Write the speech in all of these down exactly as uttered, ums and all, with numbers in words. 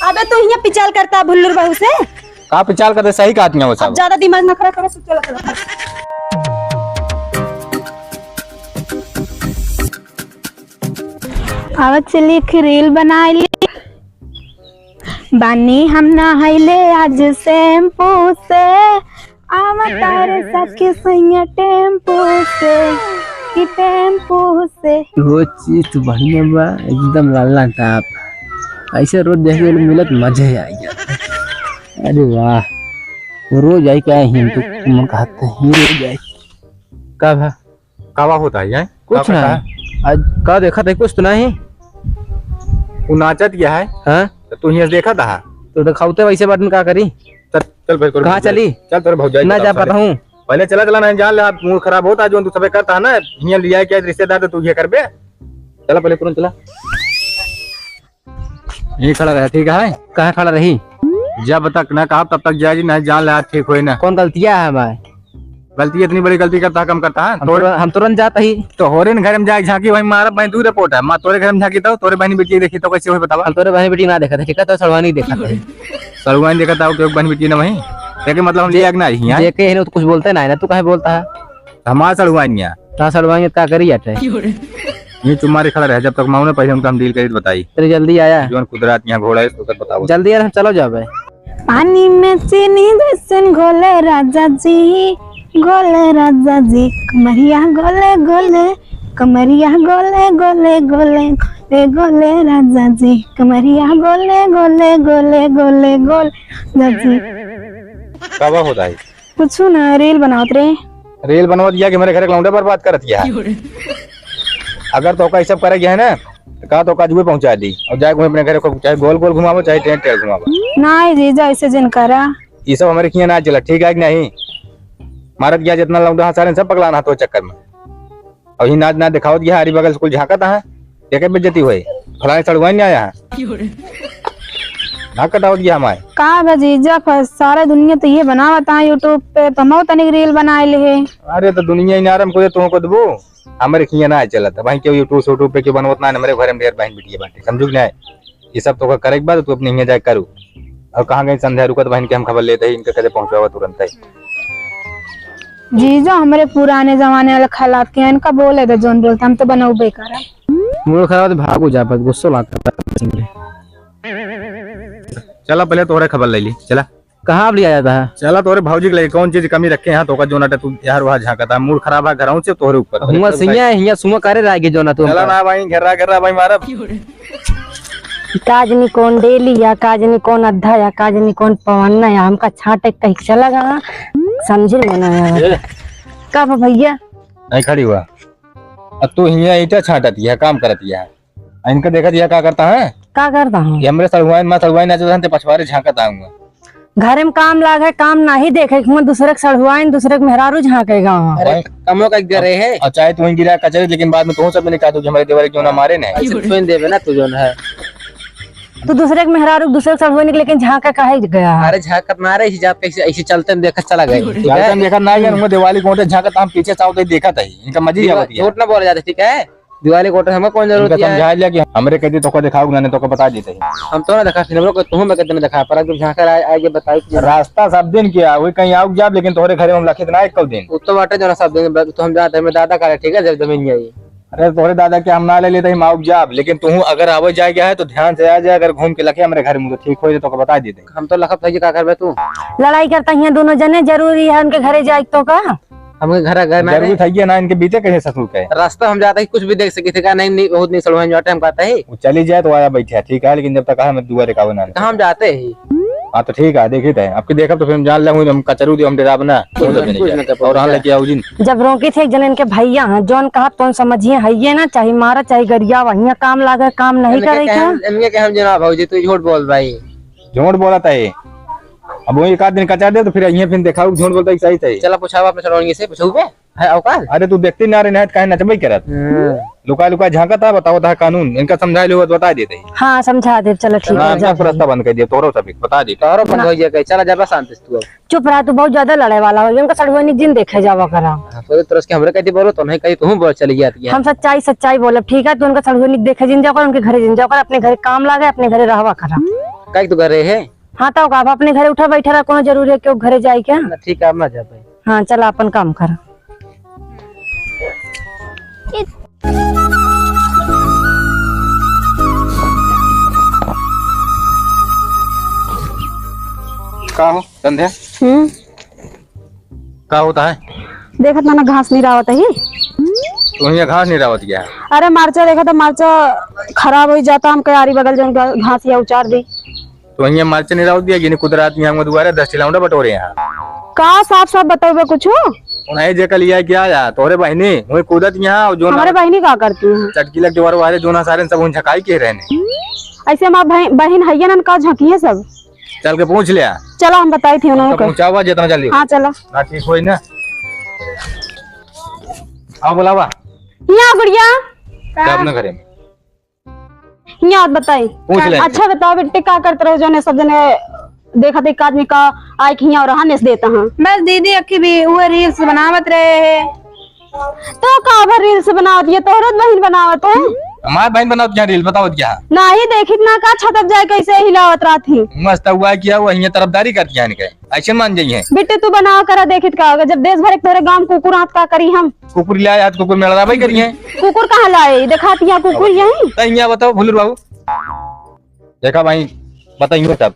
अबे तू हियाँ पिचाल करता भुल्लुर बहू से। का पिचाल करते, सही कहत हियाँ वो अब सब। ज्यादा दिमाग न खराब करो, चलो, चलो। आवत चली एक reel बनाई ली। बानी हम नहैले आज shampoo से, आवत तारे सखी सैया टेम्पू से, कि टेम्पू से। वो चीज तो बढ़िया बा, एकदम लाला टाप। ऐसे रोज देखे के मिलत, मजे आ गया। अरे वाह, वो रोज आई क्या ही तो मन कहते ही रोज आई। का भा? कावा होता है, हैं? कुछ का ना। करता है? आज का देखा थे, कुछ तो नहीं। वो नाचत क्या है? हाँ? तो तू हियाँ से देखा था? तो दिखावते वैसे बात में का करी? चल, चल भाई, तोरे कहाँ भौजाई। चली? चल, तोरे भौजाई ना के जा साथ पाता चली। हूँ। पहले चला, चला, नहीं जान ले, आप मूड खराब होता, जो तू सबे करता है ना, हियाँ लिया क्या रिश्तेदार, तो तू ये करबे। चला, पहले तुरंत चला। यहीं खड़ा रहा, ठीक है? कहाँ खड़ा रही? जब तक ना कहा, तब तक जाए जी, नहीं जान ले, ठीक होए ना। कौन गलतिया है हमारे? गलती, इतनी बड़ी गलती करता है, कम करता है? हम तोरे तुरंत, हम तुरंत जाता ही। तोहरे न घर में जाए झांकी, वहीं मारा, वहीं दूर रिपोर्ट है। माँ तोरे घर में झांकी तो, तोरे बहनी बेटी देखी तो कैसे होई बतावा? हम तोरे बहनी बेटी ना देखा था, ठीक है? तो सड़वानी देखा था। सड़वानी देखा था, क्यों बहनी बेटी ना वहीं? लेकिन मतलब हम जे-, लिया कि ना ही, हैं? जेके है ना, तो कुछ बोलते ना है ना, तू काहे बोलता है? हमार सड़वानिया। ता सड़वानिया का करी जाते? ये चुम्मा रे खड़ा रहे, जब तक माऊ ने पहले उनका हम डील करी तो बताई। तेरे जल्दी आया। जौन कुदरत यहाँ घोड़ा है, उसको बताओ। जल्दी यार, हम चलो जाबे। पानी में चीनी जैसन घोले राजा जी, घोले राजा जी, कमरिया गोले गोले, कमरिया गोले गोले गोले, गोले गोले राजा जी, कमरिया गोले गोले गोले, गोले गोले राजा जी। का बा होता है? कुछ ना, reel बनावत रे। Reel बनावत या कि मेरे घर के लौंडे बर्बाद करत या। अगर तोका ई सब करे गया है ना, तो का तोका जुए पहुंचा दी और जाए अपने घर को चाहे गोल गोल घुमावो चाहे टेढ़ टेढ़ घुमावो। ना जीजा, ऐसे जिन करा। ये सब हमारे किया ना चला, ठीक है कि नहीं? मारत गया जितना लौंडा, हाँ, सारे सब पगलाना तो चक्कर में। और ही नाच नाच दिखावत गया, हरी बगल से कुल झांकत है, देखे बेइज्जती होए, फलाने सड़ुआइन नहीं आया है। नाक कटावत गया हमारे। का बा जीजा, फ-, सारा दुनिया तो ये बनावत है YouTube पे, तो हमहू तनिक reel बनाए ले है। अरे तो दुनिया ही नारम को दे, तुमको देबो, हमारे खिया ना चलत है भाई, क्यों YouTube से YouTube पे क्यों बनवत ना, हमारे घर में ढेर बहन बिटिया बाटे, समझू कि नहीं? ये सब तो करे के बाद तू अपने हियाँ जाके करू। और कहाँ गई संध्या रुकत बहन के हम खबर लेते ही इनके कदे पहुँचावा तुरंत ही। जीजा, हमरे पुराने जमाने वाले हालात के इनका बोले दे, जौन बोलता हम तो बनौबे करा। मूड खराब तो भागो जा, बस गुस्सा लागता है। चला पहले तोहरे खबर ले ली, चला। कहाँ अब लिया जाता है? चला तोहरे भौजी के लिए कौन चीज कमी रखे हैं, तो का जो ना तू यार वहाँ झांकता है, मूड खराब है, घर से तोहरे ऊपर। हुआ सिया, हिया सुमा करे रह गए जो ना तू चला हमका। ना भाई, घेरा घेरा भाई मारब। काजनी कौन डेली या, काजनी कौन अद्धा या, काजनी कौन पवन्ना या, हमका छाटे कहीं चला गया, समझ में ना आया। ए। का बा भैया? नहीं खड़ी हुआ। अब तू हियाँ ईटा छाटत या, काम करत या। आ इनका देखत या का करता है? का करता हूँ? ये हमरे सड़ुआइन, माँ सड़ुआइन नाचत रहन ते पछवारे झांकत आऊंगा। घरे में काम लाग है, काम नाही देखे, हुआ दूसरे के सड़ुआइन, दूसरे के मेहरारू झांकेगा वहाँ। अरे, भाई, कमो का गिरे है। और चाहे तू वहीं गिरा कचरे, लेकिन बाद में तू सब ने कहा तू कि हमारे देवर क्यों ना मारे ने। ऐसे सुन देवे ना तू जोन है। तू दूसरे के मेहरारू, दूसरे के सड़ुआइन के लेकिन झांका काहे गया? अरे झांकत ना रहे, हिजाब कैसे ऐसे चलते में देखत चला गए, ठीक है? चलते में देखत ना गए, उनमें दिवाली कोटे झांकत हम पीछे से आवत ही देखत है, इनका मजा ही आवत है। झूठ ना बोला जाता, ठीक है? दिवाली कोटे हमका कौन जरूरत इनका है? समझा लिया कि हमरे कहते तो को दिखाओ ना, तो को बता देते हैं। हम तो ना देखा, फिर हमरो को तुम मैं कहते ना देखा, पर जब झांका आए, आए ये बताओ कि रास्ता सब दिन किया, वही कहीं आओ जाब, लेकिन तोहरे घरे में हम लखित ना एक दिन। वो तो बाटे जो ना सब दिन, तो हम जाते हैं, मेरे दादा का, ठीक है, जब जमीन जाई। अरे तोहरे दादा के हम ना ले लेते ही माउक जाब, लेकिन तू अगर आवे जाए गया है तो ध्यान से आ जाए, अगर घूम के लगे हमारे घर में तो ठीक हो जाए तो का बता देते। हम तो लखत है कि का करबे तू? लड़ाई करता हियाँ दोनों जने, जरूरी है उनके घरे जाए तो का? हमके घर, घर ना जरूरी रहे। था ये ना, इनके बीते कैसे ससुर के? रास्ता हम जाता ही कुछ भी देख सके थे का? नहीं, नहीं, बहुत नहीं सड़वाइन जाते हम कहता है। वो चली जाए तो आया बैठे, ठीक है, लेकिन जब तक हम दुआ रिकावे ना। कहाँ हम जाते ही? हाँ, तो ठीक है, देखी थे। आपकी देखब तो फिर हम जान ले, हम कचरू दियो, हम डराब ना। कुछ नहीं, कुछ नहीं कर पाओ। और हाँ, लेके आओ जिन। जब रोकी थे एक जने इनके भैया हैं, जौन कहा तौन समझिए, है ये ना, चाहे मारा, चाहे गरियावा, हियाँ काम लागे, काम नहीं इनके करे कहे क्या? हम, इनके कहे हम जना भौजी, तू झूठ बोल भाई। झूठ बोला था ये। अब वो एक आध दिन कचार दे, तो फिर ये फिर दिखाओ, झूठ बोलता है, सही, सही। चला, पूछावा अपने सलोनी से, पूछू बे। है औकात? अरे, तू देखती ना रे, नहीं तो काहे नचबे करत? हम्म। लुका लुका झांकत है, बताओ ता कानून, इनका समझा लो, बता देते हैं। हाँ, समझा दे, चलो, ठीक ना, है, इनका जाओ। रास्ता बंद कर दिया, तोरो सब बता दे। तोरो बंद ना। हो गया, चला जा, बस शांति से तू अब। चुप रहा, तू बहुत ज्यादा लड़े वाला हो गया, उनका सड़ुआइन जिन देखे जावा करा। हाँ, तो तरस के हमरे कहती बोलो, तो नहीं कही, तू बोल चली जाती है। हम सच्चाई, सच्चाई बोलब, ठीक है, तू उनका सड़ुआइन देखे जिन जावा कर, उनके घरे जिन जावा कर, अपने घरे काम लागे, अपने घरे रहवा करा। काहे के तू घरे है? हाँ, तो का, अब अपने घरे उठा बैठा रहा, कोनो जरूरी है कि घरे जाए क्या? ना, ठीक है, अब ना जा पाए। हाँ, चला अपन काम कर। का हो संध्या? हम्म। का होता है? देखत ना, ना घास निरावत ही। तो यहाँ घास निरावत क्या है? अरे मरचा देखा तो मरचा खराब होइ जाता, हम कह आरी बगल जौन घ-, घास या उचार दी। तो यहाँ मरचा निरावत दिया, जिन्हें कुदरत में हम दुआरे दस ठे लौंडा बटोरे हैं। का साफ साफ बताओ बे कुछ? उन्हें जे कल या क्या या तोहरे बहिनी वही कूदत यहाँ और जो हमारे ना बहिनी का करती है? चटकीला के वारे जो ना सारे सब उन झकाई के रहने। ऐसे हमार बहिन, बहिन है ना, का झकिए सब। चल के पूछ लिया। चला, हम बताई थी उन्होंने उनका को। पहुँचावा जितना जल्दी हो। हाँ, चला। ना ठीक होई ना। आओ बुलावा। यहाँ गुड़िया। जा अपने घरे में। यहाँ बताई। पूछ ले। अच्छा बताओ बेटे, का करत रहो जौने सब जने देखत एक आदमी का आए कि यहाँ और हानेस देता हाँ। बस दीदी, अखी भी वो reels बनावत रहे हैं। तो का भर reels बनावत, ये तोहरे बहिन बनावत है? हमार बहिन बनावत क्या reel, बतावत क्या? नाही देखित ना का छतप जाए कैसे हिलावत रहत ही। मस्त हुआ किया, वो हियां तरफदारी करती है इनके, ऐसे मान जाइए। बेटे तू बनाव करा देखित का होगा, जब देश भर एक तोहरे गांव कुकुर हाथ का करी हम। कुकुर ले आए, आज कुकुर में लड़ाई करी है। कुकुर कहाँ लाए? देखात यहाँ कुकुर यहीं। तो यहाँ बताओ भुल्लू बाबू, देखा भाई, बताइए तब।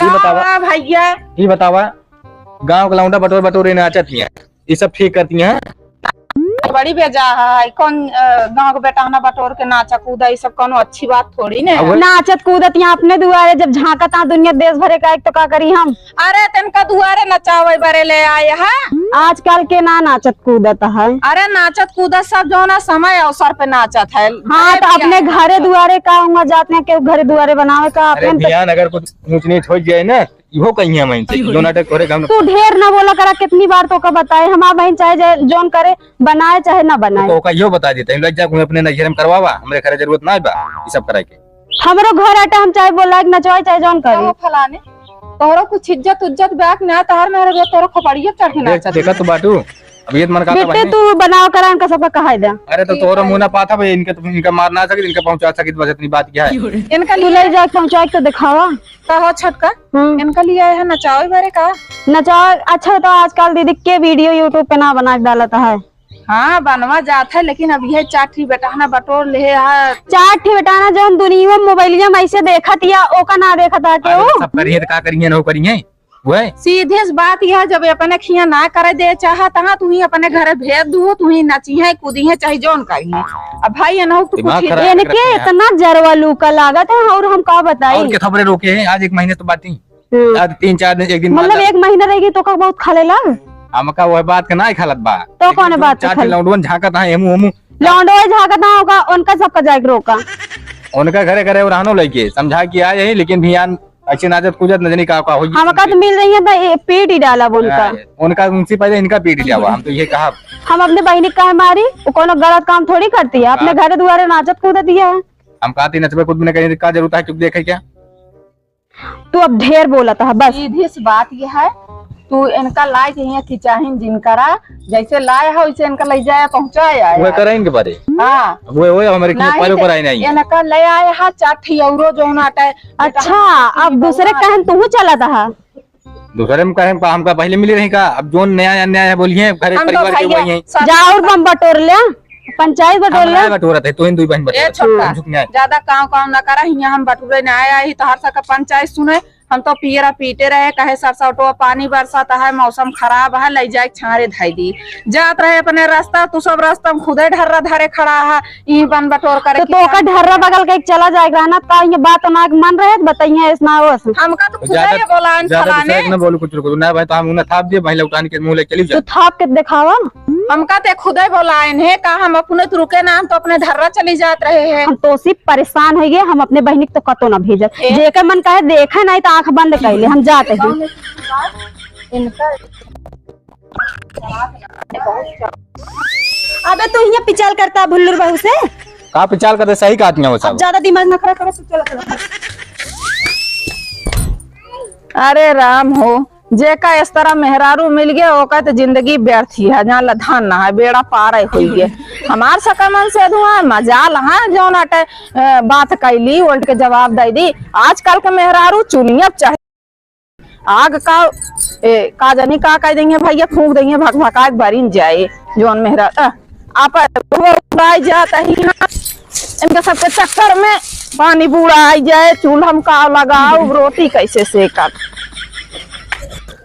ई बतावा, का भैया? ई बतावा, गाँव के लौंडा बटोर बटोर नाचत हियाँ, ई सब ठीक करती हैं? बड़ी बेजा है, कौन, अ, गाँव के बेटा ना बटोर के नाचा कूदा, ई सब कौनो अच्छी बात थोड़ी ने। अब नाचत कूदत यहाँ अपने दुआरे, जब झांकत हाँ दुनिया देश भरे का, एक तो का करी हम? अरे, तनका दुआरे नचावे बरे ले आए है। आजकल के ना नाचत कूदत है। अरे, नाचत कूदत सब जो ना समय अवसर पे नाचत है। हाँ, अरे तो अपने भैया। घरे दुआरे का हुआ जाते हैं, केहू घरे दुआरे बनावे का, अरे अपने तो ध्यान, अगर कुछ ऊंच नीच हो जाए ना, इहो कहीं हम इनसे, जो नाटक करे हम। तू ढेर ना बोला करा, कितनी बार तो का बताए, हमार बहिन चाहे जे-, जौन करे, बनाए चाहे ना बनाए। तो का इहो बता देते हैं, लग जा, कोई अपने नैहर में करवावा, हमरे घरे जरूरत ना बा, ई सब कराए के। हमरो घर आटा हम चाहे बोला कि नचवाई, चाहे जौन करी। कहो फलाने, तोहरो कुछ इज्जत उज्जत बा कि ना, तोहर मेहर रोज तोहरो खोपड़िया चढ़ के देख, नाचत देखा है। तो बाटू, अब ये मन का बेटे, तू बनाओ करा, इनका सबका कहा दे। अरे तो तोहरो मुंह ना पाथा भाई, इनके तो, इनका मार ना सकित, इनका पहुंचा सकित, बस इतनी बात क्या है? इनका तू ले जाके पहुंचा के तो दिखावा। का हो छोटका? हम्म। इनका लिए आए है नचावे बारे का? नचावे, अच्छा बताओ, आजकल दीदी के video YouTube पे ना बना के डालत है? हाँ, बनवा जात है, लेकिन अब ये चार ठी बेटहना बटोर ले है। चार ठी बेटहना जौन दुनिया में मोबाइलिया में ऐसे देखत या, ओका ना देखत आटे अरे, वो। सब करिए तो का करिए, ना करिए, वह। सीधे से बात यह, जब अपने खिया ना करे दे चाहा, तहाँ तू ही अपने घरे भेज दू, तू ही नचिहे, कूदिहे, चाहे जौन करिहे। अब भाई, एनहु तो दिमाग कुछ खराब इनके रखे हैं। इतना जरवा लूका लागत है, और हम का बताई? और के थपड़े रोके हैं, आज एक महीने तो बाटी। हम्म। आज तीन चार दिन, एक दिन मतलब बाद एक महीना रहेगी तो का बहुत खा लेला? हमका वह बात के ना खालत बा। तो लेकिन कौन जो बात के चार खाली? लौंडवन झांकत है, हमू, हमू। लौंडो झांकत है, ओका, उनका सबका जाए के रोका। उनका घरे घरे रहनो लइके समझा के आए हैं, लेकिन भियान ऐसे नाचत कूदत न जानी का, का होई। हमका तो मिल रही है तो ये पीट ही डाला उनका। हाँ, उनका, उनसे पहले इनका पीट ही जावा, हम तो ये कहा। हम अपने बहिनी का मारी, वो कोनो गलत काम थोड़ी करती है, अपने हाँ। घरे दुआरे नाचत कूदत ही है। हम कहती नचबे कूदबे न कहीं, का जरूरत है, क्यों देखे क्या? तू अब ढेर बोलत ह, बस। सीधी सी बात ये है, तू इनका लाए के यहाँ खिंचाहिन जिन करा, जैसे लाए है वैसे इनका ले जाए पहुँचाए आए वह है। करे इनके बारे। हाँ। वह, वह हमारे खिलाफ नहीं, पैरों पर आए नहीं। इनका ले आए है चार ठी औरो जो नाटे। अच्छा, अब दूसरे कहन तू चलत ह। दूसरे में कहे हमका पहले मिली रही का, अब जोन नया अन्याय है बोलिए, घरे हम तो परिवार के भैया वही है। सब जा और बम बटोर ले। पंचायत बटोर हम ले। ना बटोरत है, तो इन दुई बहन बटोरत है। ए छोटका, झुक नहीं आए। ज्यादा काम काम ना करा, हियां हम बटोरे ना आया ही, तोहर सबका पंचायत सुने। हम तो पियरा पीटे रहे, कहे सरसौटवा पानी बरसात है, मौसम खराब है, ले जाए छारे धई दी। जात रहे अपने रास्ता, तू सब रास्ता में खुदे ढर्रा धरे खड़ा है, ई बन बटोर करे तो, तो ओकर ढर्रा बगल के चला जाए रहा ना, का ये बात ना मन रहे, बताइए, ऐस ना हो। हमका तो खुदे ज्यादा, ये बोला, ज्यादा फलाने। दूसरे के ना बोलू, कुछ रुको ना भाई, तो हम उन्हें थाप दिए, भाई लौटान के मुंह ले चली तू जा। थाप के दिखावा। हमका ते खुदे बोलाएन है, का हम अपने तो रुके ना, हम तो अपने धर्रा चली जात रहे हैं। हम तो उसी परेशान हो गए, हम अपने बहिनी के तो कतो ना भेजब। ए? जेकर मन कहे देखे नहीं तो आंख बंद कर ले, हम जाते हैं। इनका अबे तू हियां पिचाल करता भुल्लुर बहू से। का पिचाल करते, सही कहत नहीं हो अब सब। ज्यादा दिमाग ना खराब करो, तू चला, चला। अरे राम हो, जेका इस तरह मेहरारू मिल गए, ओका तो जिंदगी व्यर्थ ही है, जान ला धन ना है, बेड़ा पार होई गए। हमार सकमन से धुआं मजाल है, जौन अटे, अ, बात कैली, उल्ट के जवाब दे दी। आजकल के मेहरारू चुनियब चाहे आग का, ए, का जानी का कह देंगे भैया, फूंक देंगे, भक भका के बरिन जाए, जौन मेहरा, अ, आप वो उड़ाई जात ही ना, इनके सबके चक्कर में पानी बुड़ाई जाए, चूल्हा में का लगाओ, रोटी कैसे सेकब।